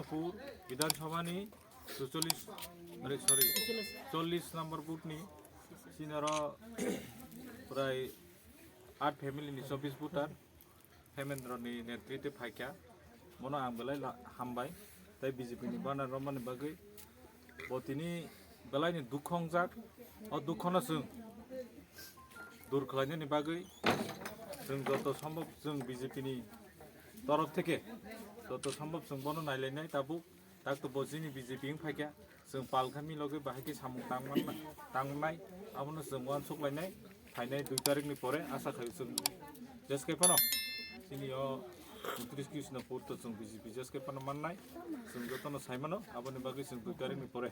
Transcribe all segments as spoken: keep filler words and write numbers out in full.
Pur Bidhan Sabha ni sucholish, are, sorry, chollish number booth ni sinaro prai aat family ni chobbish voter Hemendra ni netritwe phaikha, bono ang belai la-, hambai, tei B J P ni banner romani bagwi bo tini belai ni dukhu wngjak, o dukhu no chwng dur khlainani bagwi chwng joto sombhob chwng B J P ni torof theke joto sombhob chwng bono nailainai tabuk. Tak to bo chini B J P wng phaikha, chwng pal kha milogwi bahai khe samung tangman-, tangnai, abono chwng uansuk lainai, phainai dui tarikni pore asa khai chwng jeskhe phano chini o untris Krishnapur to chwng B J P jeskhe phano mannai, chwng jotono sai mano, aboni bagwi chwng dui tarikni pore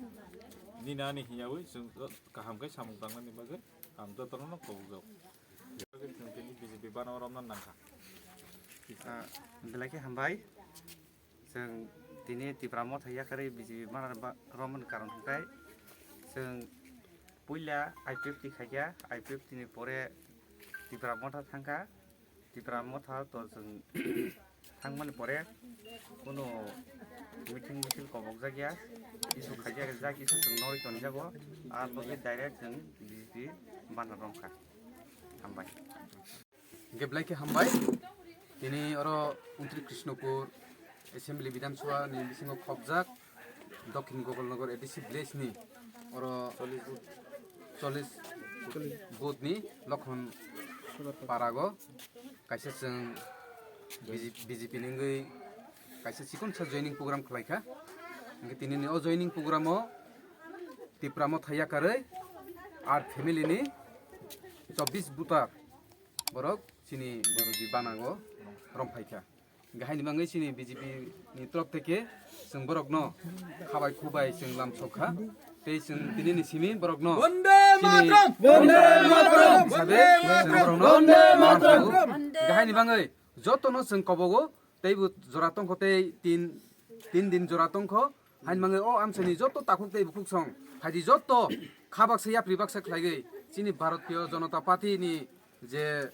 nini ani hiyawi chwng kaham khe samung tangnani bagwi ang jotono no kobokjago. Chwng tini B J P banner romna nangkha. Ah, belai khe hambai. Chwng tini Tipra Motha yakarwi B J P banner ba-, romani karon hwnkhe chwng puila I P F T khaikha, I P F T ni pore Tipra Motha thangkha, Tipra Motha to chwng thangmani pore kunu meeting misil kobokjakya, issue khaijak jak issue chwng norwi tonjago, ar logi direct chwng B J P banner romkha. Hambai. Hingke belai khe hambai. Tini oro untri Krishnapur Assembly Bidhan Sabha ni bisingo khopjak Dokhin Gogolnagar A D C village ni oro chollish booth ni Lokhon Parago kaisa chwng B J P ni wngwi kaisa chikonsa joining program khlaikha. Hingke tini ni o joining program o Tipra Motha yakarwi aat family ni chobbish voter borok chini B J P banner o romphai kha. Hingke haini bagwi chini B J P ni torof theke chwng borokno khabai khubai chwng lamsok kha. Tei chwng tini ni simi borokno Bonde chini Mataram! Bonde Mataram! Hisabe chwng borokno Bonde Mataram! Hingke haini bagwi jotono chwng kobogo teibo jora tongkho tei tin, tin din jora tongkho. Haini bagwi o amchaini joto takhuk tei bukhuk song phaidi joto kha baksa yapri baksa khlaigwi chini Bharatiya Janata Party ni je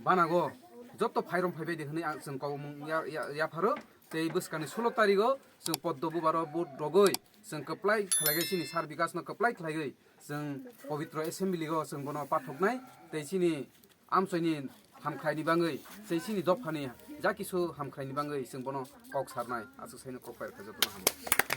banago joto phairom phaibai di hwnwi ang chwng kobomung ya, ya, yapharo. Tei bwskangni sulo tarigo chwng poddo bubaro vote rogwi chwng kwplai khlaigwi chini sar Bikash no kwplai khlaigwi chwng Pabitra Assembly o chwng bono pathoknai tei chini amchaini hamkhlaini bagwi, tei chini dophani ja kisu hamkhlaini bagwi chwng bono kok sarnai, aswk saino kok pai rwkha jotono hambai.